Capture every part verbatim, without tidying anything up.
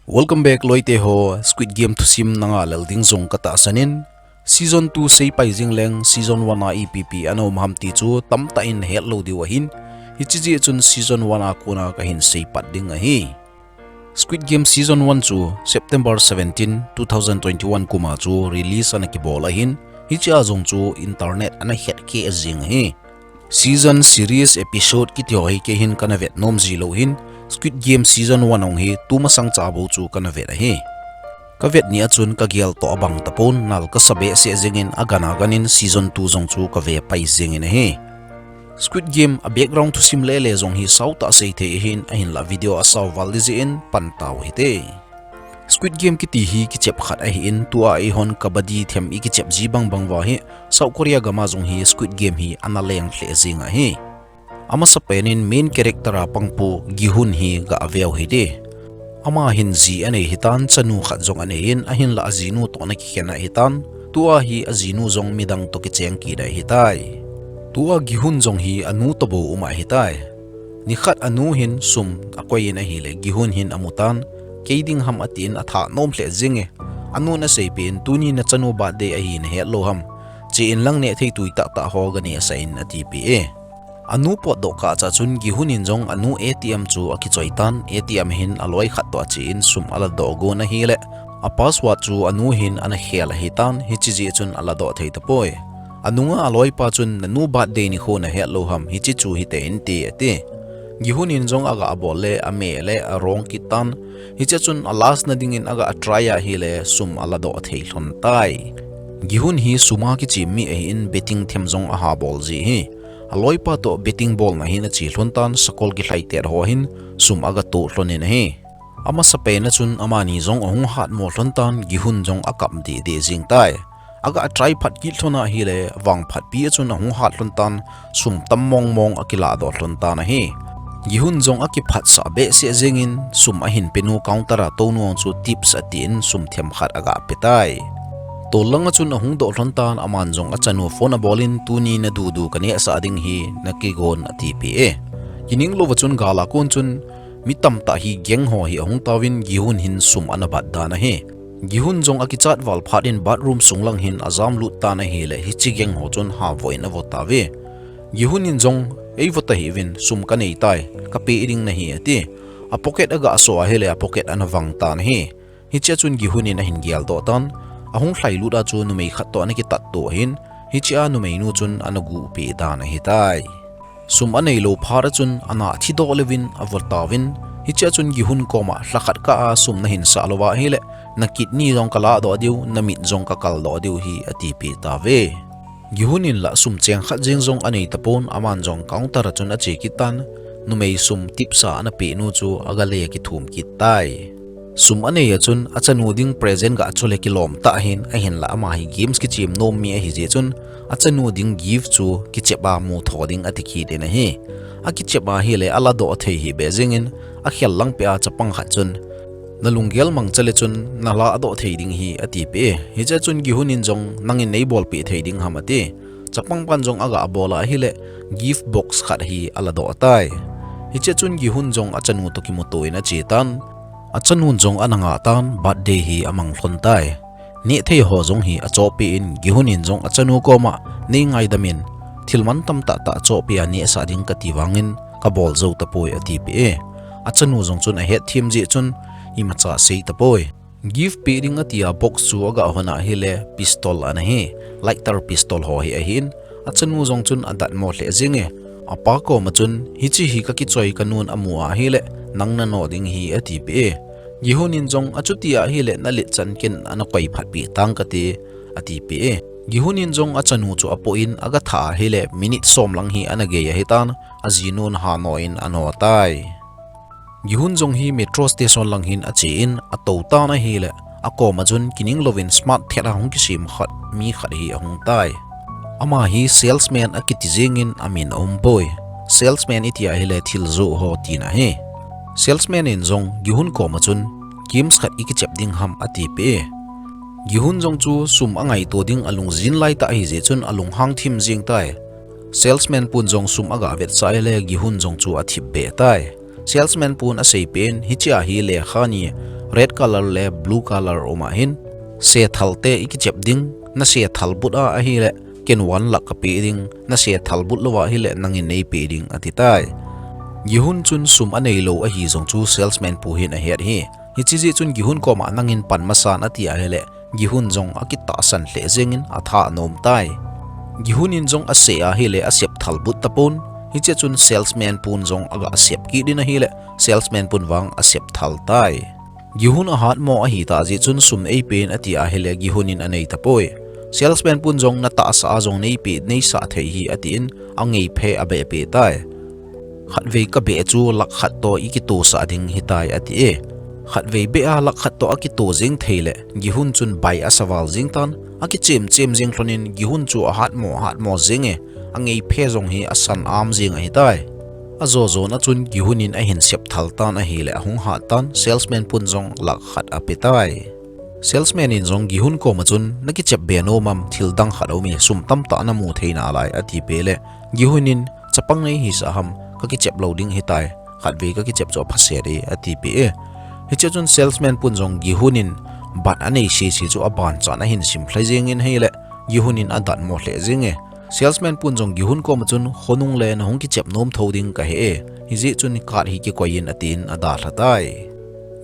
Welcome back loite ho, Squid Game thusim nanga lel ding jong katahsan in, season two seipai jing leng season one a ipi ipi ana um ham ti chu tamtah in hetlou diu ahin, hiche jeh chun season one a kona kahin seipat ding ahi. Squid Game season one chu September seventeen, two thousand twenty-one kum a chu release ana kibol ahin, hiche a jong chu internet ana het keh jing ahi. Season, series, episode kiti ho hi kei hin kana vet nom ji lou hin, Squid Game season one hung hi tumasang cha bou chu kana vet ahi. Kavet ni a chun kagel toh abang tapon, nal kasa behseh jeng in, agan agan in season two jong chu kave pai jeng in ahi. Squid Game a background thusim lele jong hi sautah sei thei ahin, ahinlah video asao val ding jeh in pan tau hite. Squid Game kiti hi kichep khat ahin, tua eihon kabaddi them ikichep ji bang bang uva hi, South Korea gam a jong hi Squid Game hi ana leng lheh jing ahi. Amasapen in main character a pangpu Gi-hun hi gah veu hite. Ama hin ji anei hitan, chanu khat jong anei in, ahinlah ajinu toh ana kikhen ahitan, tua hi ajinu jong midang toh kicheng kit ahitai. Tua Gi-hun jong hi anu toh bou um ahitai. Nikhat anu hin sum akoi in ahile, Gi-hun hin amutan, kei ding ham atin atha nom lheh jeng e. Anun aseipeh in, tuni nachanu birthday ahi nahet lou ham? Che in lang nehthei tui tahtah ho ganehsah in atipeh e. Anu potdoh kah cha chun Gi-hun in jong anu A T M chu akichoi tan, A T M hin aloi khat toh ache in sum aladoh gon ahile, a password chu anu hin ana khel ahitan, hiche jeh chun aladoh thei tapoi. Anunga aloipa chun, nanu birthday nikho nahet lou ham, hiche chu hite inte ati. Gi-hun in jong agah bol le, ame le arong kit tan, hiche chun a last na dingin agah try ahile sum aladoh thei lhon tai. Gi-hun hi sum a kichim mi ahin, betting them jong aha bol ji hi. Aloipa toh betting bolna hin ache lhon tan, sakol kilhai tet ho hin sum agatoh lhon in ahi. Amasapen a chun amani jong ahung hatmo lhon tan, Gi-hun jong akap deh deh jeng tai. Agah try phat kit lhon ahile, vangphatpi a chun ahung hat lhon tan, sum tam mong mong akiladoh lhon tan ahi. Gi-hun jong akiphatsah behseh jeng in, sum ahin penu counter a tounu chu tips atin sum themkhat agah pe tai. Tol lang a chun ahung doh lhon tan, aman jong achanu phone abol in, tuni nadudu kanehsah ding hi nakigon atipeh e. Kining louva chun gal a kon chun mi tamtah hi gang ho hi ahung tauvin, Gi-hun hin sum ana bat dan ahi. Gi-hun jong akichat val phat in bathroom sung lang hin ajam lut tan ahile, hiche gang ho chun havoh in avo tauve. Gi-hun in jong, eivo tahih uvin, sum kanei tai, kapeh ding nahi ati. A pocket agah so ahile, a pocket ana vang tan ahi. Hiche a chun Gi-hun in ahin geldoh tan, ahung lhailut a chu numei khat toh ana kitatto ahin, hiche a numeinu chun ana guhpeh dan ahitai. Sum aneilou phat a chun ana thidoh leuvin avo tauvin, hiche a chun Gi-hun koma, lhakhat kah a sum nahin sah louva ahile, na kidney jong kaladoh diu, namit jong kakaldoh diu hi atipeh tauve. Gi-hun in lah sum cheng khat jeng jong anei tapon, aman jong counter a chun ache kit tan, numei sum tips a ana pehnu chu agale kithum kit tai. Sum anei a chun achanu ding present gah chule kilom tah ahin, ahinlah ama hi games kichim nom mi ahi jeh chun, achanu ding gift chu kichep a mu tho ding ati kit in ahi. Akichep ahile aladoh thei hih beh jeng in, akhel lang peh a chapang khat chun, nalunggel mangcha le chun naladoh thei ding hi atipeh e. Hiche a chun Gi-hun in jong, nangin neibolpeh thei ding ham ati. Chapang pan jong agah bol ahile, gift box khat hi aladoh tai. Hiche a chun Gi-hun jong achanu toh kimuto in ache tan. Achanun jong ana ngah tan, birthday hi amang lhon tai. Nehthei ho jong hi achohpeh in, Gi-hun in jong achanu koma, neingaidam in, thil mantam tahtah chohpeh a nehsah ding kati vangin, kabol jou tapoi atipeh e. Achanu jong chun ahetthem jeh chun, imacha sei tapoi. Gift peh ding atia box chu agah hon ahile, pistol ana hi, lighter pistol ho hi ahin, achanu jong chun adatmo lheh jeng e. Apa koma chun, hiche hi kakichoi kanun amu ahile, nang nanoh ding hi atipeh e. Gi-hun in jong, achuti ahile nalet chan ken ana koi phatpeh tang kate, atipeh e. Gi-hun in jong achanu chu apoh in, agatha ahile minute som lang hi ana gei ahitan, ajinun hanoh in anoh tai. Gi-hun jong hi metro station lang hin ache in, atou tan ahile, akoma chun kining louvin smart thet a hung kisem khat, mi khat hi ahung tai. Ama hi salesman akiti jeng in amin aumpoi. Salesman iti ahile thil joh ho tina ahi. Salesman in jong Gi-hun koma chun, games khat ikichep ding ham atipeh e. Gi-hun jong chu sum angaito ding alungjin laitah ahi jeh chun alunghang thim jeng tai. Salesman pun jong sum agah vetsah ahile Gi-hun jong chu athip beh tai. Salesman pun aseipeh in, hiche a hi lekha ni red color le blue color um ahin, sethal te i kichep ding, na sethal but a ahile, ken one lakh ka pe ding, na sethal but lou a ahile, nangin nei pe ding, ati tai. Gihun chun sum anei lou ahi jong chu salesman pu hin ahet hi. Hiche jeh chun Gihun koma nangin pan masan ati ahile, Gihun jong akitahsan lheh jengin atha anom tai. Gihun in jong asei ahile asep thal but tapon, hiche chun salesman pun jong aga sep kit in ahile, salesman pun vang asep thal tai. Gihun ahatmo ahi tah jeh chun sum eipen ati ahile Gihun in anei tapoi. Salesman pun jong natahsa a jong neipe, neisah thei hi atin angei phe abeh peh tai. Khatvei kabeh chu lakh khat toh i kitosah ding hitai ati e. Khatvei beh a lakh khat toh akito jeng thei le, Gihun chun bai asa val jeng tan, akichem chem jeng lhonin Gihun chu ahatmo, ahatmo jeng e, angei phe jong hi asan am jeng ahitai. Ajo jona chun Gihun in ahin sep thal tan ahile ahung hat tan, salesman pun jong lakh khat ape tai. Salesman in jong Gihun koma chun, na kichep be nom am, thil dang khat aum e, sum tamtah na mu thei nalai, ati peh le, Gihun in, chapang nei hisah ham, ka kichep lou ding hitai, khatvei ka kichep chu aphaset e, ati peh e. Hiche chun salesman pun jong Gihun in, bat anei sese chu abanchan ahin sim lhai jengin ahile, Gihun in adatmo lheh jeng e. Salesman pun jong Gihun koma chun, khonung le nahung kichep nom tho ding kahe e, hijeh chun card hi kikoi in atin adalha tai.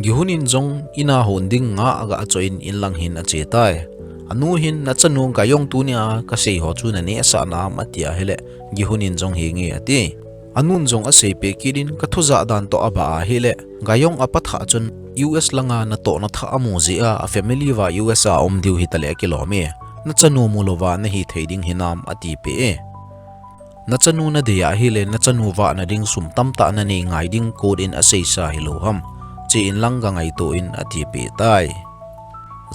Gihun in jong in a hon ding nga aga achoh in in lang hin ache tai. Anu hin, na chanu Gayong tunia kasei ho chu nanehsah nam ati ahile, Gihun in jong henge ati. Anun jong asei peh kit in, ka thujah dan toh abah ahile, Gayong apa thah chun U S langa natohna thah amu jeh a, a family uva U S a um diu hitale akilom e. Na chanu mu louva nahi thei ding hinam ati peh e. Na chanu nadei ahile, na chanu vahna ding sum tamtah nanei ngai ding court in aseisa hilou ham. Che in lang gangaito in ati peh tai.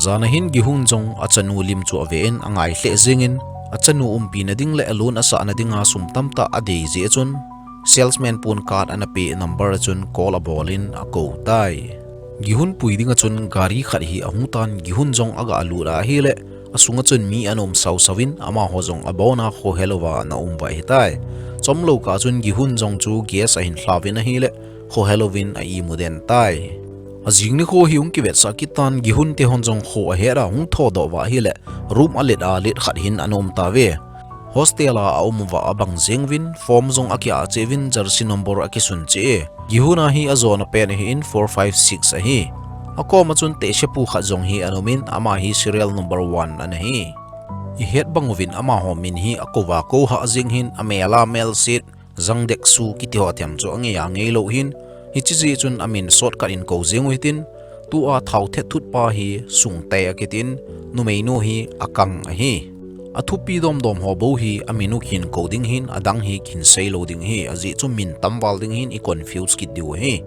Jana hin Gihun jong achanu lim chu ave in angai lheh jengin, achanu umpi na ding le aloan asah na dinga sum tamtah adei jeh chun, salesman pun card ana pe number a chun call abol in akou tai. Gihun pui dinga chun gari khat hi ahung tan, Gihun jong aga lut ahile, asunga chun mi ana um sausau in, amaho jong abona khohelouva ana um uva ahitai. Chomlou kah chun Gihun jong chu gas ahin lhauvin ahile, khohelouvin a imu den tai. Ajing nikho hi hung kivetsah kit tan, Gihun te hon jong kho ahet a hung thodoh uva ahile, room alet a let khat hin ana um tauve. Hostel a aum uva abang jeng uvin, form jong akiah cheh uvin, jersey number akisun cheh e. Gihun a hi ajona pen ahin four five six ahi. Akoma chun tehsepu khat jong hi ana um in, ama hi serial number one ana hi. Ihet bang uvin amaho min hi akouva kouhah jeng hin, amel a melset, Jangdeksu kiti ho them chu angei a ngeilou hin, hiche jeh chun amin shortcut in kou jeng u hitin, tua thao thet thut pa hi Sungte akitin, numeinu hi Akang ahi. Athupi domdom ho bou hi amin u kihin kou ding hin, adang hi kihin seilou ding ahi, ajeh chu min tam val ding hin i confuse kit diu ahi.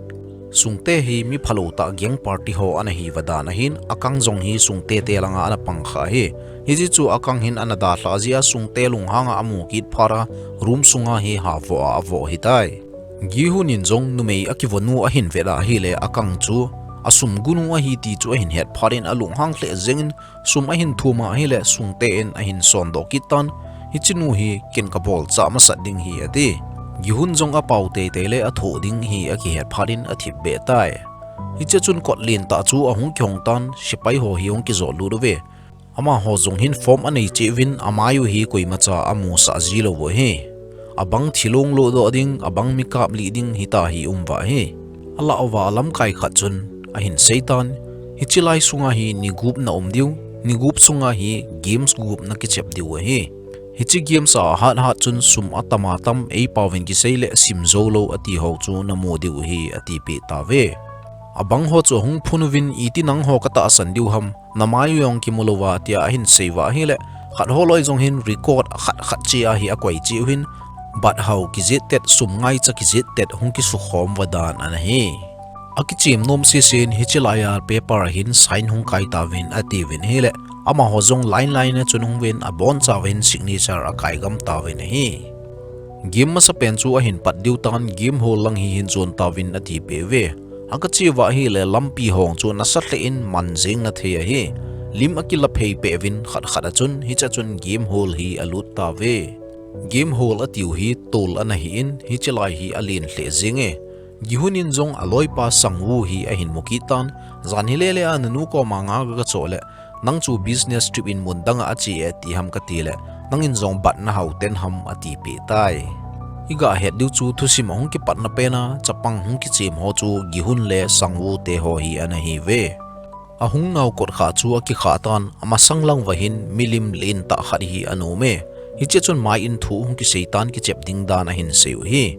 Sungte hi mi phalou tah gang party ho ana hiuva dan ahin, Akang jong hi Sungte te langa ana pang kha ahi. Hiche chu Akang hin ana dalha jeh a Sungte lunghanga amu kit phat a room sunga hi havoh a avoh ahitai. Gihun in jong numei akivonu ahin vet ahile Akang chu asum gunu ahi ti chu ahin het phat in alunghang lheh jengin sum ahin thum ahile Sungte in ahin sondoh kit tan, hiche nu hi ken kabol chah masat ding ahi ati. Gihun jong apao teitei le athoh ding ahi akihet phat in athip beh tai. Hiche chun kot lentah chu ahung kihong tan, sepai ho hi ahung kijot lut uve. Amaho jong hin form anei cheh uvin, amai u hi koimacha amusah jilou u ahi. Abang thilong lodoh ding, abang mi kaplih ding hita hi um uva ahi. Alah uva alamkai khat chun ahin seitan, hiche lai sunga hi ni gup na um diu, ni gup sunga hi games gup na kichep diu ahi. Hiche games a ahat hat chun sum atam atam eipaovin kisei le sim joulou ati ho chu namu diu ahi atipeh tauve. Abang ho chu ahung phun uvin, iti nangho katahsan diu ham, namai u jong kimu louva tia ahin sei uva ahile, khat ho loi jong hin record khat khat cheh a hi akoi cheh u hin, bat hao kijet tet, sum ngaicha kijet tet hung kisukhom uva dan ana hi. Akichem nom sesen, hiche laiya paper a hin sign hung kai tauvin atiuvin ahile, amaho jong line line a chun ahung uvin, abonchauva hin signature akai gam tauvin ahi. Game masapen chu ahin pat diu tan, game hall lang hi hin jon tauvin atipeh uve. Aga che uva ahile lampi hong chu nasa lheh in man jeng na thei ahi. Lim akila phei peh uvin khat khat a chun, hichea chun game hall hi alut tauve. Game hall atiu hi tol ana hi in, hiche lai hi alen lheh jenge. Gihun in jong aloipa Sangwoo hi ahin mu kit tan, jan hilele a nanu koma nga gaga cho le, nang chu business trip in mun danga ache e ti ham kati le, nangin jong bat nahao ten ham ati peh tai. Iga het diu chu thusim ahung kipatna pena, chapang hung kichem ho chu Gihun le Sangwoo te ho hi ana hiuve. Ahung nao kot kha chu akikha tan, amasang lang uva hin milim lentah khat hi ana um e. Hiche chun mai in thu hung kisei tan kichep ding dan ahin sei u hi.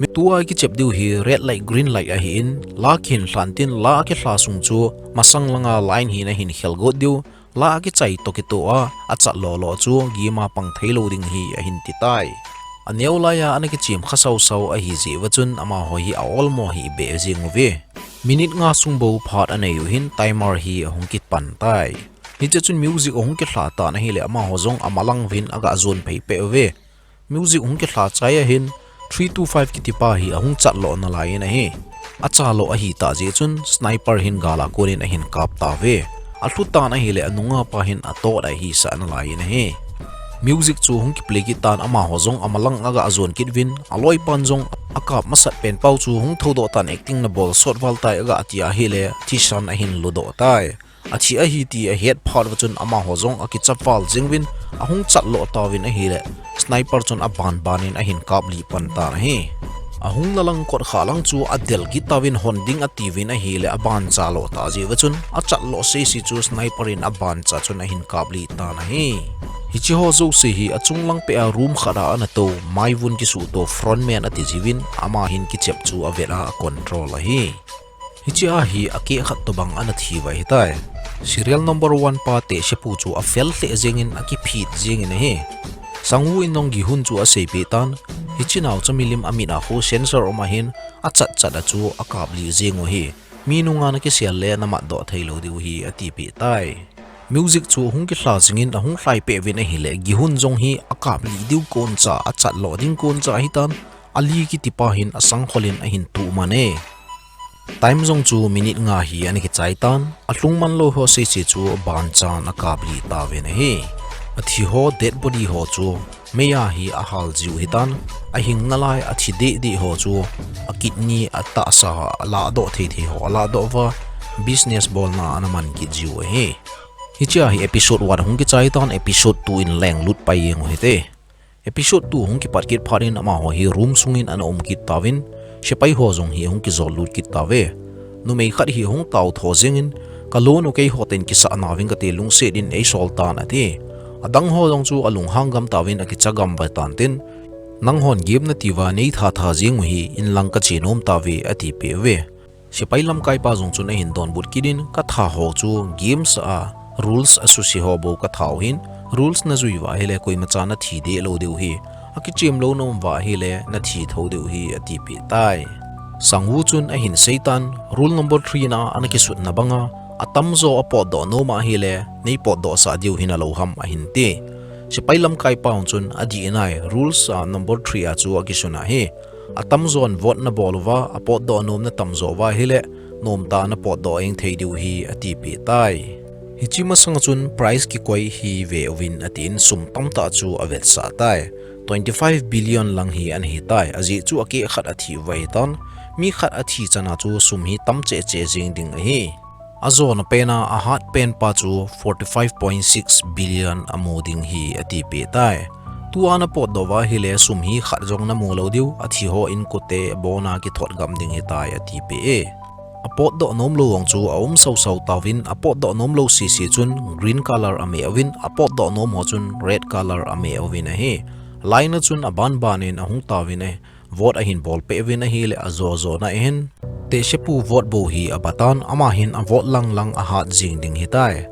Mi tua kichep diu hi red light, green light ahin, la kihin lhan tin la akilha sung chu masang langa line hi nahin khel got diu, la akichai toh kitoh a, achat lolo chu gima pang theilou ding hi ahin ti tai. Aneo laiya ana kichem kha sausau ahi jeh uva chun amaho hi a olmo hi be jing uve. Minute nga sung bou phat anei u hin timer hi ahung kipan tai. Hiche chun music ahung kilha tan ahile amaho jong amalang uvin aga jon phei peh uve. Music hung kilha chai ahin three two five kitipa hi ahung chat lo nalai in ahi. Acha lo ahi tah jeh chun sniper hin gal a kon in ahin kap tauve. Alhu tan ahile anunga pa hin atot ahi sah nalai in ahi. Music chu hung kiplay kit tan amaho jong amalang aga jon kit uvin, aloipan jong akap masat pen pau chu hung thoudoh tan acting nabol sot val tai aga ti ahile thisan ahin ludoh tai. Athi ahi ti ahet phat uva chun amaho jong akicha val jing uvin ahung chat lo tauvin ahile sniper chun aban ban in ahin kap lih pan tan ahi. Ahung nalang kot kha lang chu adel kit tauvin hon ding atiuvin ahile aban cha lo ta jeh uva chun achat lo sese chu sniper in aban cha chun ahin kap lih tan ahi. Hiche ho jouse hi achung lang peh a room khat a ana tou, maivun kisuh toh frontman ati jiuvin ama hin kichep chu avet a acontrol ahi. Hiche a hi akeh khat tobang ana thi uva ahitai. Serial number one pa Tae Shae Poo chu afel lheh jeng in akiphit jeng in ahi. Sangwoo in jong Gihun chu aseipeh tan, hiche naocha milim amit a khu sensor um ahin achat chat a chu akap lih jeng u hi. Mi nunga nakisel le namat doh theilou diu hi atipeh tai. Music chu ahung kilha jing in ahung lhai peh uvin ahile Gihun jong hi akap lih diu koncha achat lo ding koncha ahitan, Ali kitipa hin asangkhol in ahin tuh man e. Time jong chu minute nga hi ana kichai tan, alhung man lou ho sese chu ban chan akap lih tauvin ahi. Athi ho dead body ho chu mei a hi ahal jiu hitan, ahing nalai athi deh deh ho chu akidney atahsa alah doh thei thei ho alah doh uva business bolna ana man kit jiu ahi. Hiche a hi episode one hung kichai tan, episode two in leng lut pai jeng u hite. Episode two hung kipat kit phat in amaho hi room sung in ana um kit tauvin, sepai ho jong hi ahung kijot lut kit tauve. Numei khat hi ahung tao tho jeng in, ka lon u keiho ten kisah nauving kate lungset in eisol tan ati. Adang ho jong chu alunghang gam tauvin akicha gam uva tan tin, nanghon game nati uva neitha tha jeng u hi inlang kache nom tauve atipeh uve. Sepai lamkai pa jong chun ahin donbut kit in, katha ho chu games a rules asuse ho bou katha u hin, rules najui uva ahile koimacha nathi deh lou diu hi, akichem lou naum uva ahile nathi thou diu hi atipeh tai. Sangwoo chun ahin seitan, rule number three na ana kisutna banga, atamjo apotdoh nom ahile neipotdoh sah diu hinalou ham ahin ti. Sepai lamkai pa jong chun adih nai, rules a number three a chu akisun ahi. Atamjon vote nabol uva, apotdoh nom natamjo uva ahile, nomtah a napotdoh jeng thei diu hi atipeh tai. Hiche masanga chun prize kikoi hi ve uvin atin sum tamtah chu avetsah tai. Twenty five billion lang hi ana hitai, ajeh chu akeh khat athi uva ahitan, mi khat athi chana chu sum hi tam cheh cheh jeng ding ahi. Ajona pena ahat pen pa chu forty five point six billion amu ding hi atipeh tai. Tua napotdoh uva ahile sum hi khat jong namu lou diu, athi ho inkote abona kithot gam ding hitai atipeh e. Apotdoh nom lou jong chu aum sausau tauvin, apotdoh nom lou sese chun green color ameh uvin, apotdoh nom ho chun red color ameh uvin ahi. Line a chun aban ban in ahung tauvin ahi. Vote ahin bolpeh uvin ahile ajo jona ahin, Tae Shae Poo vote bou hi abatan, ama hin avote lang lang ahat jeng ding hitai.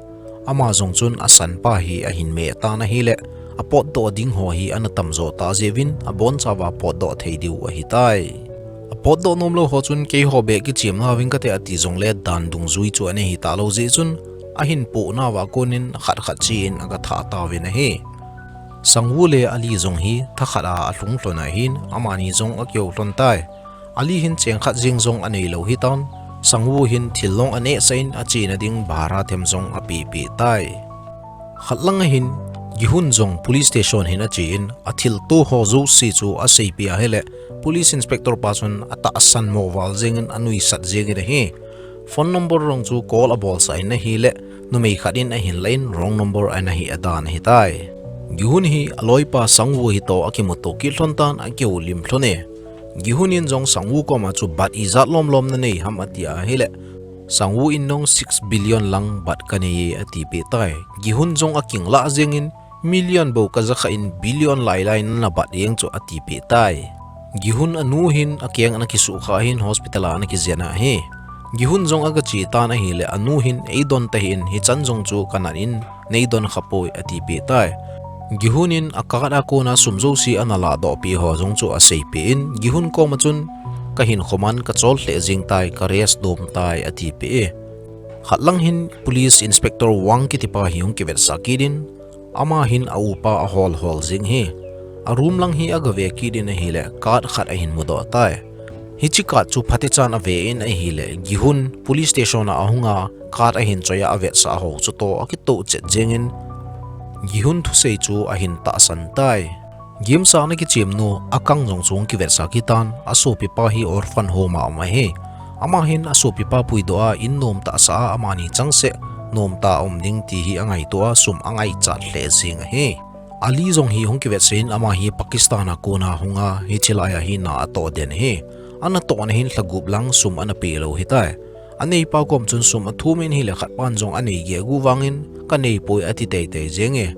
Ama jong chun asanpa hi ahin meh tan ahile, apotdoh ding ho hi ana tamjo tah jeh uvin, abonchauva potdoh thei diu ahitai. Apotdoh nom lou ho chun keiho beh kichem nauving kate ati jongle dan dungjui chu ana hi talou jeh chun, ahin pohnauva konin khat khat che in aga thah tauvin ahi. Sangwoo le Ali jong hi thakhat a alhung lhon ahin, amani jong akihou lhon tai. Ali hin cheng khat jeng jong aneilou hitan, Sangwoo hin thil long anehsah in achena ding bhara them jong apehpeh tai. Khat langa hin Gihun jong police station hin achen, athilto ho jouse chu aseipeh ahile, police inspector pa chun atahsan mo val jengin anuisat jengin ahi. Phone number jong chu call abolsah in ahile, numei khat in ahin lah in wrong number ana hi adan ahitai. Gihun hi aloipa Sangwoo hi toh akimuto kit lhon tan akihoulim lhon e. Gihun in jong Sangwoo koma chu bat ijat lomlom nanei ham ati ahile, Sangwoo in jong six billion lang bat kanei e atipeh tai. Gihun jong akinglah jengin, million bou kajakha in billion lailai nana bat jeng chu atipeh tai. Gihun anu hin akeng ana kisukha hin hospital a ana kijen ahi. Gihun jong agache tan ahile anu hin eidon tahih in hichan jong chu kanat in neidon khapoi atipeh tai. Gihun in a card a kona sum jouse ana lahdoh peh ho jong chu aseipeh in Gihun koma chun kahinkho man kachol lheh jeng tai, karest dom tai atipeh e. Khat lang hin police inspector Wang kitipa hi hung kivetsah kit in, ama hin a upa ahol hol jeng hi. A room lang hi agave kit in ahile card khat ahin mudoh tai. Hiche card chu phatechan ave in ahile Gihun police station a ahunga card ahin choi a avetsah ho chutoh akitoh chet jengin Gihun thusei chu ahin tahsan tai. Gimsahna kichemnu Akang jong chu hung kivetsah kit tan, asopipa hi orphan home a um ahi. Ama hin asopipa puidoh a in nomtah sah a amani changseh nomtah a um ding ti hi angaito a sum angaichat lheh jeng ahi. Ali jong hi hung kivetsah in ama hi Pakistan a kona hunga hiche laiya hi na atoh den ahi. Anatohna hin lha gup lang sum ana pelou ahitai. Aneipa kom chun sum athum in ahile khatpan jong anei gegu vangin kaneipoi ati teitei jenge.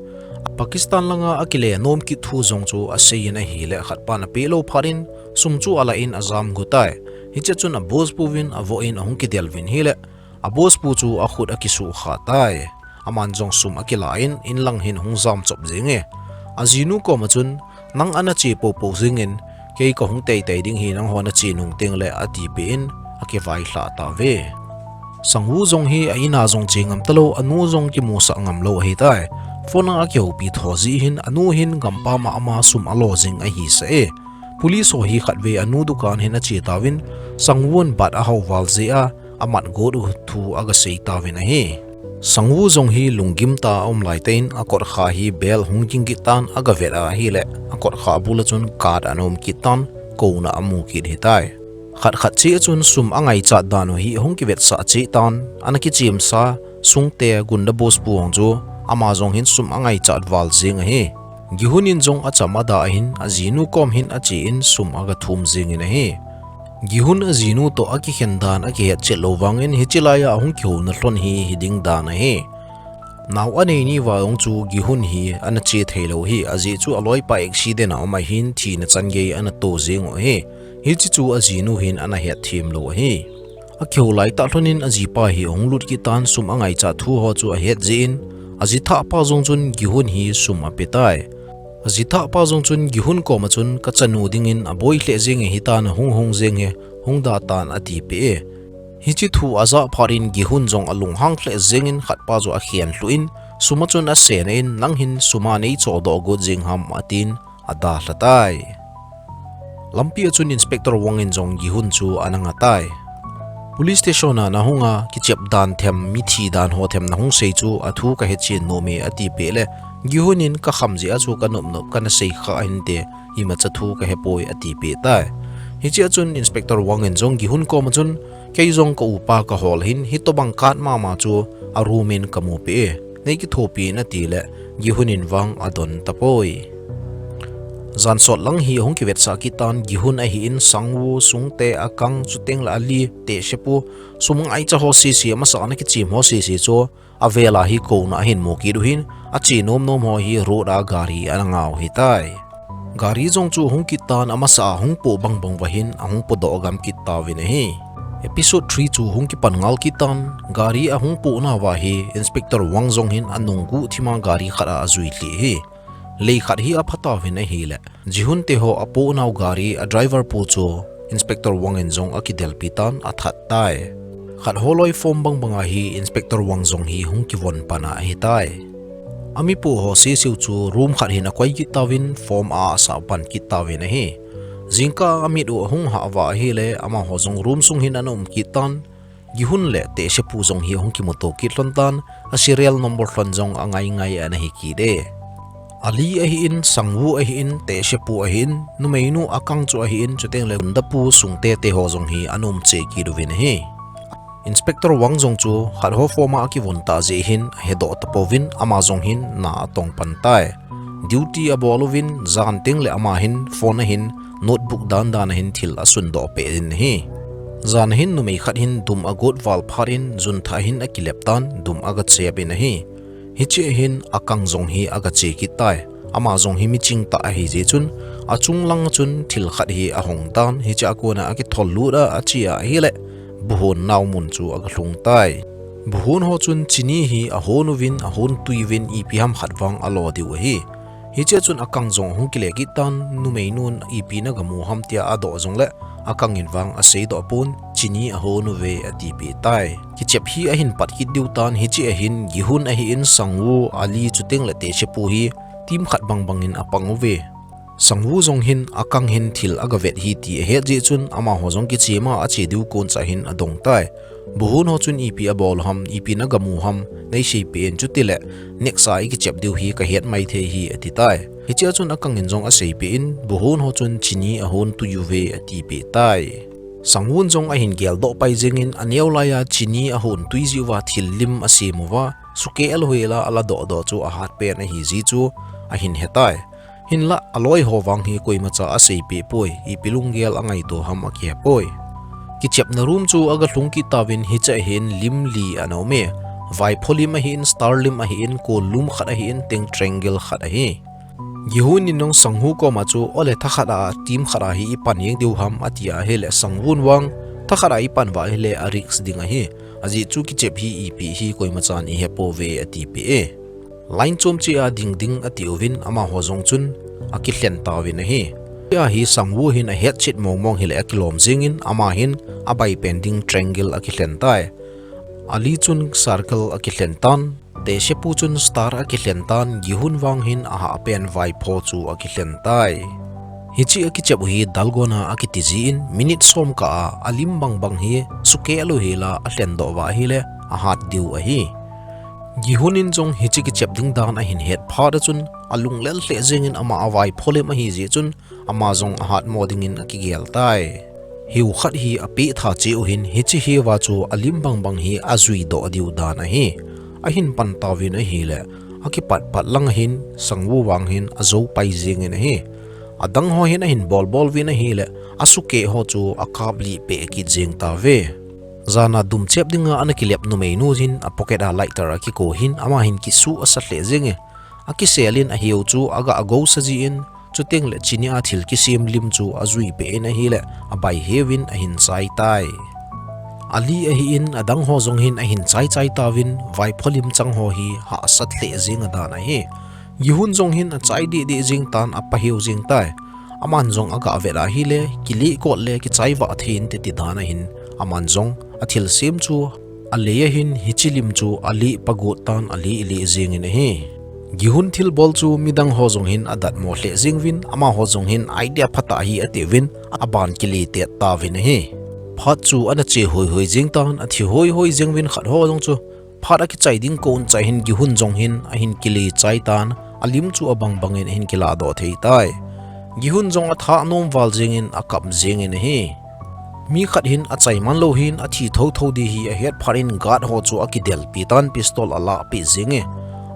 Pakistan langa akile nom kit thu jong chu asei in ahile khatpan apelou phat in sum chu alah in ajam gu tai. Hiche chun a boss pu vin avoh in ahung kidel uvin ahile a boss pu chu akhut akisukha tai. Aman jong sum akilah in inlang hin ahung jam chop jenge. Ajinu koma chun, nang ana che poupou jengin, kei kahung teitei ding ahi, nangho nache nung tengle atipeh in akivailhah tauve. Sangwoo jong hi a in a jong che ngam talou, anu jong kimusah ngam lou ahitai. Phone a akihoupi tho jeh hin anu hin gampam a ama sum alo jing ahisah e. Police ho hi khatvei anu dukan hin ache tauvin, Sangwoo in bat ahao val jeh a amat got u thu agasei tauvin ahi. Sangwoo jong hi lunggim tah a aum laitah in akotkha hi bell hung ging kit tan agavet a ahile, akotkha bul a chun card ana um kit tan, kouna amu kit ahitai. Khat khat cheh a chun sum angaichat dan u hi ahung kivetsah cheh tan, ana kichemsa Sungte gunda boss pu jong chu ama jong hin sum angaichat val jeng ahi. Gihun in jong acham adah ahin ajinu kom hin ache in sum agathum jengin ahi. Gihun ajinu toh akikhen dan akihet chet lou vangin hiche laiya ahung kihouna lhon hi hiding dan ahi. Nao anei ni uva jong chu Gihun hi ana che theilou ahi, ajeh chu aloipa accident a um ahin thina changei ana to jeng u ahi. Hiche chu ajinu hin ana hetthem lou ahi. Akihou laitah lhon in ajipa hi ahung lut kit tan sum angaichat thu ho chu ahet jeh in, ajithahpa jong chun Gihun hi sum apetai. Ajithahpa jong chun Gihun koma chun kachanu dingin aboi lheh jenge, hitan ahung hung jenge, hung da tan atipeh e. Hiche thu ajah phat in Gihun jong alunghang lheh jengin khatpa chu akhen lhuh in, sum a chun asen in, nang hin sum a neichohdoh got jeng ham atin, adalha tai. Lampi a chun Inspector Wang in jong Gihun chu ana nga tai. Police station a ana hunga kichep dan them, mithi dan ho them nahung sei chu athu kahechen nome atipeh le, Gihun in kakham jeh a chu kanop nop kana sei kha ahinte, imacha thu kahepoi atipeh tai. Hiche a chun Inspector Wang in jong Gihun koma chun, kei jong ka upa kahol ahin, hitobang card mama chu a room in kamu peh e, nei kithopi in atile, Gihun in vang adon tapoi. Jan sot lang hi ahung kivetsah kit tan, Gihun ahin Sangwoo, Sungte, Akang, chutengle Ali, Tehsepu, sum ngaicha ho sese, amasa ana kichem ho sese chu, avel a hi kouna ahin mu kit u ahin, ache nom nom ho hi road a gari ana ngah u ahitai. Gari jong chu ahung kit tan, amasa a ahung poh bangbang uva hin ahung podoh gam kit tauvin ahi. Episode three chu ahung kipan ngal kit tan, gari ahung pohnauva hi Inspector Wang jong hin anung guhthima gari khat a ajui lheh ahi. Lei khat hi apha tauvin ahile, Gihun te ho apohnau gari a driver pu chu Inspector Wang in jong akidelpi tan athat tai. Khat holoi form bangbang a hi Inspector Wang jong hi hung kivon pan ahitai. Ami pu ho seseu chu room khat hin akoi kit tauvin form a asah pan kit tauvin ahi. Jingkah a amit u ahung hah uva ahile amaho jong room sung hin ana um kit tan. Gihun le Tehsepu jong hi ahung kimuto kit lhon tan, a serial number lhon jong angai ngai ana hi kit e. Ali ahin, Sangwoo ahin, Taeshepu ahin, numeinu Akang chu ahin, chuteng le gunda pu Sungte te ho jong hi ana um cheh kit uvin ahi. Inspector Wang jong chu khat ho form a akivon tah jeh hin ahedoh tapouvin, ama jong hin na atong pan tai. Duty abol uvin, jan teng le ama hin phone ahin, notebook dan dan ahin thil asundoh peh in ahi. Jan ahin numei khat hin dum agot val phat in, jun thah hin akilep tan, dum aga chep in ahi. Hiche ahin Akang jong hi aga che kit tai. Ama jong hi miching tah ahi jeh chun, achung lang chun thil khat hi ahong tan, hiche a kona akithol lut a, ache ahile, Buhon nao mun chu aga lhung tai. Buhon ho chun Chini hi ahon uvin, ahon tui uvin, ipi ham khat vang alo diu ahi. Hiche chun Akang jong ahung kile kit tan, numeinun ipi naga mu ham tia adoh jongle, Akang in vang aseidoh pon, Chini ahon uve atipeh tai. Kichep hi ahin pat kit diu tan, hiche ahin Gihun ahin, Sangwoo, Ali chuteng le Taeshepu hi team khat bangbang in apang uve. Sangwoo jong hin Akang hin thil aga vet hi ti ahet jeh chun, amaho jong kichema ache diu kon cha hin adong tai. Buhon ho chun ipi abol ham, ipi naga mu ham, neiseipeh in, chutile next a ikichep diu hi kahet maithei hi ati tai. Hiche a chun Akang in jong aseipeh in, Buhon ho chun Chini ahon tui uve atipeh tai. Sangwoo jong ahin geldoh pai jengin, aneo laiya Chini ahon tui jeh uva thil lim asem uva, sukeh louhela aladoh doh chu ahat pen ahi jeh chu ahin hetai. Hinlah aloi ho vang hi koimacha aseipeh poi, ipi lunggel angaito ham akihepoi. Kichepna room chu aga lhung kit tauvin, hiche ahin lim li ana um e. Vaipho lim ahin, star lim ahin, kol lum khat ahin, teng triangle khat ahi. Gihun in jong Sangwoo koma chu, ole thakhat a, team khat a hi ipan jeng diu ham ati ahile, Sangwoo in vang, thakhat a ipan uva ahile a risk ding ahi. Ajeh chu kichep hi ipi hi koimachan ihepouve atipeh e. Line chom cheh a ding ding atiuvin, amaho jong chun akilhen tauvin ahi. Hiche a hi Sangwoo hin ahetchet mong mong hile akilom jengin, ama hin abai pen ding triangle akilhen tai. Ali chun circle akilhen tan, Taeshepu chun star akilhen tan, Gihun vang hin ahah pen vaipho chu akilhen tai. Hiche akichep u hi dalgona akiti jeh in, minute som kah a alim bangbang hi sukeh louhela alhendoh uva ahile ahat diu ahi. Gihun in jong hiche kichep ding dan ahin het phat a chun, alunglel lheh jengin, ama avaipho lim ahi jeh chun, ama jong ahatmo dingin akigel tai. Hiu khat hi apeh tha cheh u hin, hiche hiuva chu alim bangbang hi ajuidoh diu dan ahi. Ahin pan tauvin ahile, akipat pat lang ahin, Sangwoo vang hin ajou pai jengin ahi. Adang ho hin ahin bol bol uvin ahile, asukeh ho chu akaplih peh kit jeng tauve. Jana dum chep dinga ana kilep numeinu hin a pocket a lighter akiko hin, ama hin kisuh asat lheh jenge. Akisel in ahiu chu aga agousa jin, chuteng le Chini a thil kisem lim chu ajui peh in ahile, abai heuvin ahin chai tai. Ali ahin, adang ho jong hin ahin chai chai tauvin, vaipho lim chang ho hi hahsat lheh jeng adan ahi. Gihun jong hin achai deh deh jeng tan, apa heu jeng tai. Aman jong aga vet ahile, kilih kot le kichai vah thei inte ti dan ahin, aman jong athil sem chu alei ahin, hiche lim chu alih pagot tan, alih lih jengin ahi. Gihun thilbol chu midang ho jong hin adatmo lheh jeng uvin, amaho jong hin idea phatah ahi atiuvin, aban kile tet tauvin ahi. Phat chu ana che hoi hoi jeng tan, athi hoi hoi jeng uvin, khat ho jong chu phat akichai ding kon cha hin Gihun jong hin ahin kile chai tan, alim chu abang bangin ahin kiladoh thei tai. Gihun jong athah nom val jengin akap jengin ahi. Mi khat hin achai man lou hin athi thotho ding hi ahet phat in guard ho chu akidelpi tan, pistol alahpeh jenge.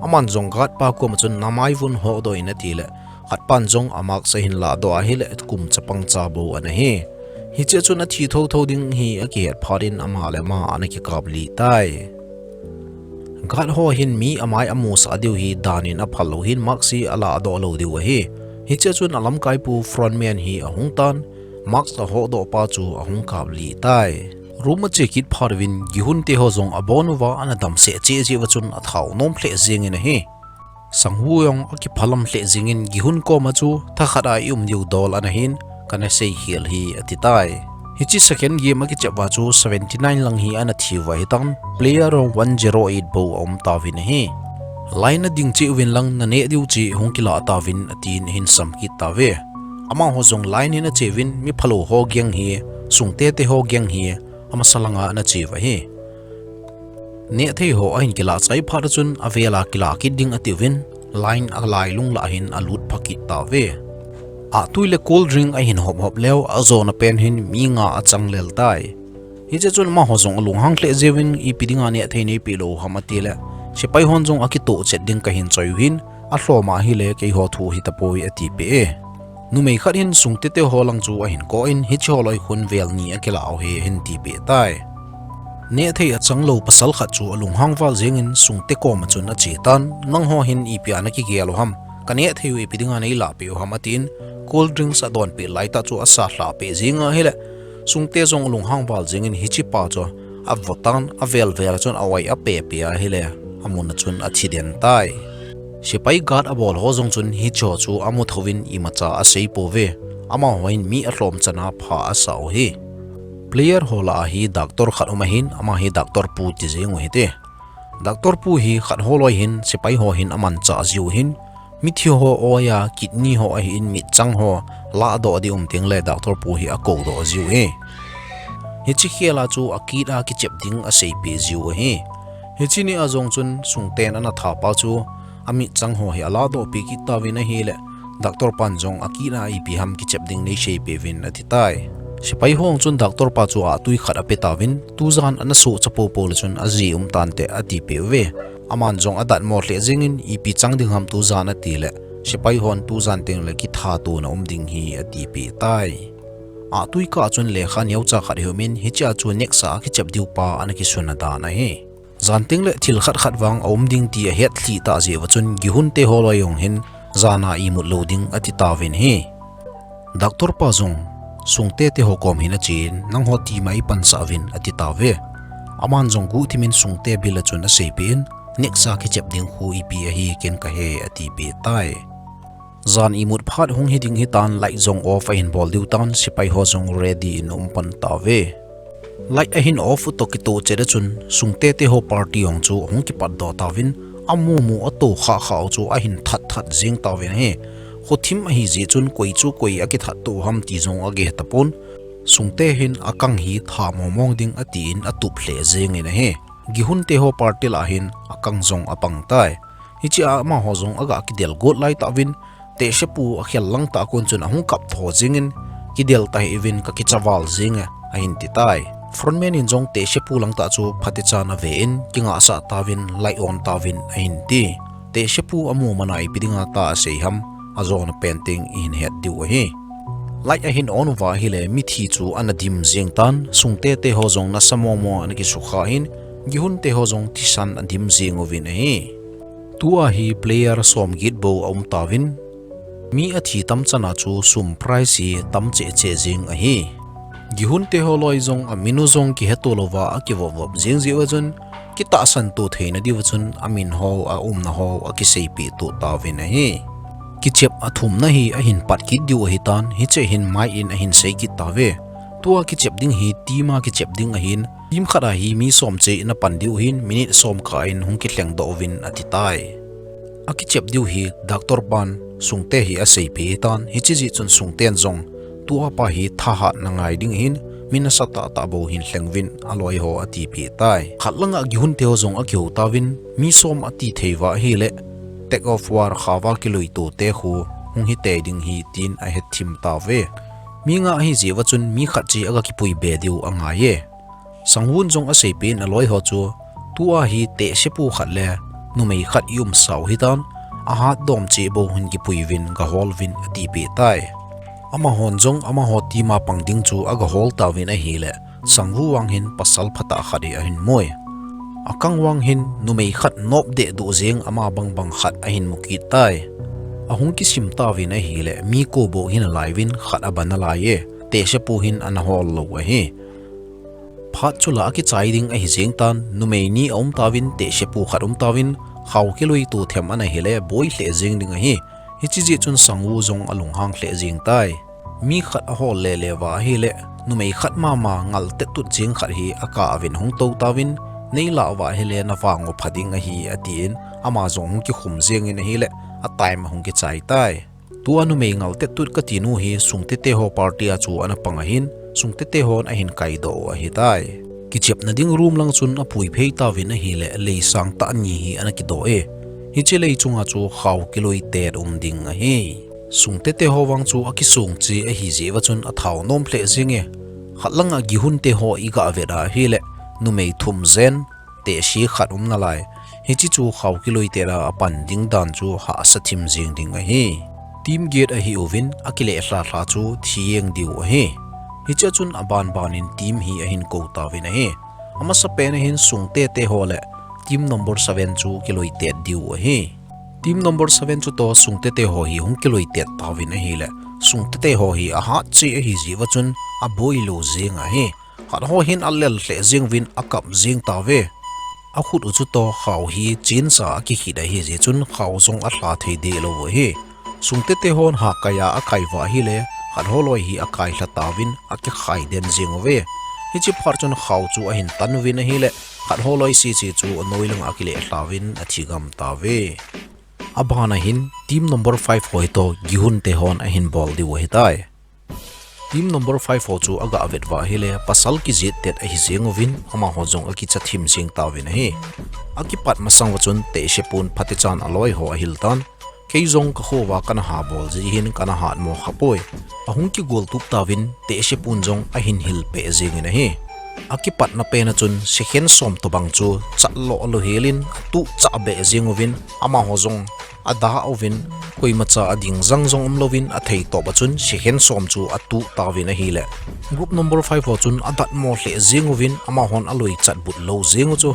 Aman jong guard pa koma chun namai vun hodoh in atile, khat pan jong a mask ahin lahdoh ahile kum chapang cha bou ana hi. Hiche a chun athi thotho ding hi akihet phat in ama le ama ana kikaplih tai. Guard ho hin mi amai amusah diu hi danin aphal lou hin mask hi alahdoh lou diu ahi. Hiche a chun alamkaipu frontman hi ahung tan, mask ahodoh pa chu ahung kaplih tai. Room ache kit phat uvin Gihun te ho jong abon uva ana damsah cheh jeh uva chun athao nom lheh jengin ahi. Sangwoo jong akiphalam lheh jengin Gihun koma chu, thakhat a i um diu dol ana hin, kana seikhel hi ati tai. Hiche second game akichep uva chu seventy nine lang hi ana thi uva hitan, player one zero eight bou aum tauvin ahi. Line a ding cheh uvin lang, naneh diu cheh hung kilah tauvin atin ahin sam kit tauve. Amaho jong line in ache uvin, mi phalou ho gang hi, Sungte te ho gang hi, amasa langa ana che uva ahi. Nehthei ho ahin kilah chai phat a chun avel a kilah kit ding atiuvin, line a lailung lah hin alut pha kit tauve. Ahtui le cold drink ahin hop hop leu, ajona pen hin mi nga achang lel tai. Hiche chun amaho jong alunghang lheh jeuvin, ipi dinga neh thei neipeh lou ham atile, sepai hon jong akitoh chet ding kahin choi u hin, alhom ahile keiho thu hitapoi atipeh e. Numei khat hin Sungte te ho lang chu ahin kou in, hiche ho loi khun vel ni akilah u ahi ahin tipeh tai. Neh thei achang lou pasal khat chu alunghang val jengin Sungte koma chun ache tan, nangho hin ipi a nakigel u ham, kaneh thei u ipi dinga neilah peh u ham atin, cold drinks adonpeh laitah chu asa lhah peh jeng ahile, Sungte jong alunghang val jengin hichepa chu avo tan, avel vel a chun a-oi apepe ahile, amun a chun athi den tai. Sepai guard abol ho jong chun hicheho chu amu thouvin imacha asei pouve. Amaho hin mi alhom chana pha asa u ahi. Player ho lah a hi doctor khat um ahin, ama hi Doctor Pu ti jeng u hite. Doctor Pu hi khat ho loi hin sepai ho hin amanchah jiu ahin, mithi ho oi a, kidney ho ahin, mitchang ho lahdoh ding um tengle Doctor Pu hi akoudoh jiu ahi. Hiche khel a chu akit a kichep ding aseipeh jiu ahi. Hiche ni a jong chun Sungten ana thapa chu amitchang ho hi alahdohpeh kit tauvin ahile, Doctor pan jong akit a ipi ham kichep ding neiseipeh uvin ati tai. Sepai ho chun Doctor pa chu ahtui khat ape tauvin, tujan ana sohcha poupou le chun aji um tante atipeh uve. Aman jong adatmo lheh jengin, ipi chang ding ham tujan atile, sepai hon tujan tengle kithatona um ding ahi atipeh tai. Ahtui kah a chun lekha neocha khat ahi umin, hichea chu next a akichep diu pa ana kisuna dan ahi. Jan tengle thil khat khat vang aum ding ti ahetlhih tah jeh uva chun Gihun te ho loi jong hin jana imut lou ding ati tauvin ahi. Doctor pa jong Sungte te ho kom hin achen, nangho team a ipansah uvin ati tauve. Aman jong guhthimin Sungte bil a chun aseipeh in, next a kichep ding khu ipi ahi ken kahe atipeh tai. Jan imut phat hung hiding hitan, light jong off ahin bol diu tan, sepai ho jong ready in aum pan tauve. Light ahin off u toh kitoh chet a chun, Sungte te ho party jong chu hung kipatdoh tauvin, amu mu atoh khah khah u chu ahin that that jeng tauvin ahi. Khothim ahijeh chun koi chu koi akithat toh u ham ti jong ageh tapon. Sungte hin akang hi tha mong mong ding atin atup lheh jengin ahi. Gihun te ho party lah hin akang jong apang tai. Hichea amaho jong aga kidel got laitah uvin, Tehsepu akhel langtah a kon chun ahung kap tho jengin, kidel tahih uvin kakicha val jenge ahin ti tai. Frontman in jong Tehsepu langtah chu phatechan ave in, kingahsah tauvin, light on tauvin ahin ti. Tehsepu amu mana ipi dinga tah asei ham, ajona pen teng ihin het diu ahi. Light ahin on uva ahile mithi chu ana dim jeng tan, Sungte te ho jong nasa mong mong ana kisukha in, Gihun te ho jong thisan adim jeng uvin ahi. Tua hi player somget bou aum tauvin, mi athi tam chana chu sum prize hi tam cheh cheh jeng ahi. Gihun te ho loi jong amin u jong kiheto louva akivop vop jeng jeh uva chun, kitahsan to theina diuva chun amin ho, aumna ho akiseipeh to tauvin ahi. Kichep athumna hi ahin pat kit diu ahitan, hiche hin mic in ahin sei kit tauve. Tua kichep ding hi team a kichep ding ahin, team khat a hi mi som cheh in apan diu ahin, minute som kah in hung kilhengdoh uvin ati tai. Akichep diu hi Doctor pan Sungte hi aseipeh tan, hiche jeh chun Sungten jong tua pa hi thahatna ngai ding ahin, mi nasatah tah bou hin lheng uvin aloi ho atipeh tai. Khat langa Gihun te ho jong akihou tauvin, mi som ati thei uva ahile, Tug of War khaova kiluito te khu hung hitei ding ahi tin ahetthim tauve. Mi nga ahijeh uva chun mi khat cheh aga kipui be diu angai e. Sangvun jong aseipeh in aloi ho chu, tua hi Tehsepu khat le numei khat iumsau hitan, ahatdom cheh bou hin kipui uvin gahol uvin atipeh tai. Amahon jong amaho team a pang ding chu agahol tauvin ahile, Sangvu vang hin pasal phatah khat hi ahin mui. Akang vang hin numei khat nop dehduh jeng ama bang bang khat ahin mu kit tai. Ahung kisim tauvin ahile, mi ko bou hin alai uvin khat aba nalai e, Tehsepu hin ana hol lou ahi. Phat chula akichai ding ahi jeng tan, numei ni aum tauvin, Tehsepu khat um tauvin, khao kiluito them ana hile, boi lheh jeng ding ahi. Hiche jeh chun Sangvu jong alunghang lheh jeng tai. Mi khat ahol lele uva ahile, numei khat mama ngal tetut jeng khat hi akah uvin hung tou tauvin, neilah uva ahile navang u pha ding ahi atin, ama jong hung kikhum jengin ahile, a time ahung kichai tai. Tua numei ngal tetut kati nu hi Sungte te ho party a chu ana pang ahin, Sungte te hon ahin kaidoh u ahitai. Kichepna ding room lang chun apui phei tauvin ahile, leisang tah ni hi ana kidoh e. Hiche lei chunga chu khao kiloi tet um ding ahi. Sungte te ho vang chu akisung chi ahi jeh uva chun athao nom lheh jing e. Khat langa Gihun te ho i ga vet a ahile, numei thum jen, tehse khat um nalai. Hiche chu khao kiloi tet a apan ding dan chu hahsa thim jing ding ahi. Team gate ahi uvin akile lha lha chu thi jeng diu ahi. Hiche chun aban ban in team hi ahin kou tauvin ahi. Amasa pen ahin Sungte te ho le team number seven chu kiloi tet diu ahi. Team number seven chu toh Sungte te ho hi hung kiloi tet tauvin ahile, Sungte te ho hi ahat chi ahi jeh uva chun aboi lou jing ahi. Khat ho hin alel lheh jing uvin akap jing tauve. Akhut u chu toh khao hi chin sa akikhit ahi jeh chun khao jong alha thei deh lou u ahi. Sungte te hon ha kai a akai uva ahile, khat ho loi hi akai lha tauvin akikhai den jing uve. Hiche phat chun khao chu ahin tan uvin ahile, khat ho loi si chi chu anoi langa akile lha uvin athi gam tauve. Aban ahin team number five ho hi toh Gihun te hon ahin bol diu ahitai. Team number five ho chu aga vet uva ahile, pasal kijet tet ahi jeng uvin, amaho jong akicha thim jing tauvin ahi. Akipat masang uva chun tehse pun phatechan aloi ho ahil tan. Kei jong ka kho uva kana ha bol jeh hin kana hatmo kha poi. Ahung kigol tup tauvin tehse pun jong ahin hil peh jeng in ahi. Akipatna pen a chun second som tobang chu chat lo lo hel in atuh chah beh jeng uvin, amaho jong ada uvin, koimacha ading jang jong um louvin athei top a chun second som chu atuh tauvin ahile, group number five ho chun adatmo lheh jeng uvin, amahon aloi chat but lou jeng u chu.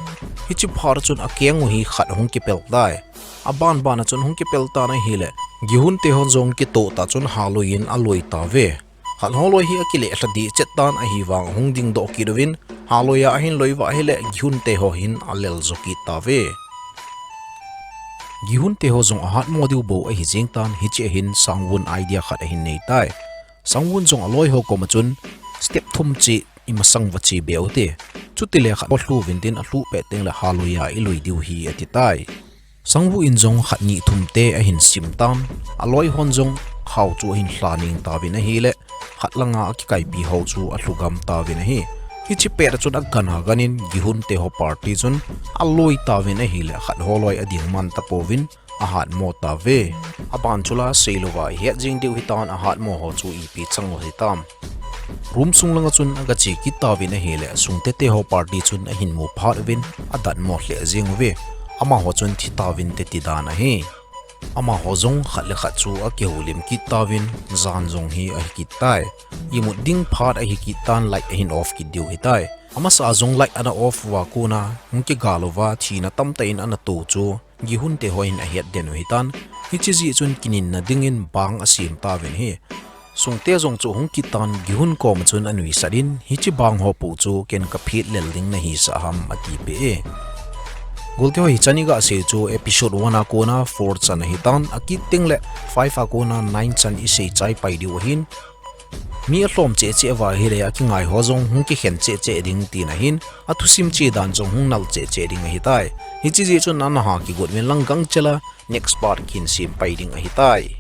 Hiche phat a chun akeng u hi khat hung kipel tai. Aban ban a chun hung kipel tan ahile, Gihun te hon jong kitoh tah chun haloi in aloi tauve. Khat ho loi hi akile lha deh chet tan ahivang hung ding doh kit uvin, haloi a ahin loi uva ahile Gihun te ho hin alel jo kit tauve. Gihun te ho jong ahatmo diu bou ahi jeng tan, hiche a hin Sangwun idea khat ahin nei tai. Sangwun jong aloi ho koma chun step thum cheh imasang uva che be ute. Chutile khat ho lhu uvin tin alhuh pet teng le haloi a iloi diu ahi ati tai. Sangwun jong khat ni thum te ahin sim tan, aloi hon jong khao chu ahin lha ning tauvin ahile, khat langa akikaipi ho chu alhu gam tauvin ahi. Hiche pet a chun agan agan in Gihun te ho party chun aloi tauvin ahile, khat ho loi ading man tapouvin ahatmo tauve. Aban chu la sei louva ihet jing diu hitan, ahatmo ho chu ipi chang u hitam. Room sung langa chun aga che kit tauvin ahile, Sungte te ho party chun ahin mu phat uvin adatmo lheh jeng uve. Amaho chun thi tauvin te ti dan ahi. Amaho jong khat le khat chu akihoulim kit tauvin, jan jong hi ahi kit tai. Imut ding phat ahi kit tan, light ahin off kit diu ahitai. Amasa jong light ana off uva kona hung kigal uva thina tamtah in ana to chu Gihun te hon ahet den u hitan, hiche jeh chun kininna dingin bang asem tauvin ahi. Sungte jong chu hung kit tan, Gihun koma chun anuisat in, hiche bang ho po chu ken kaphet lel ding nahisah ham ati peh e. Golte ho, hichan iga sei chu episode one a kona four chan ahitan, akit teng le five a kona nine chan isei chai pai diu ahin. Mi alhom cheh cheh uva ahile akingai ho jong hung kikhen cheh cheh ding tina ahin, athusim che dan jong hung nal cheh cheh ding ahitai. Hiche jeh chun ana ha kigot uvin lang gangchel a next part kin sem pai ding ahitai.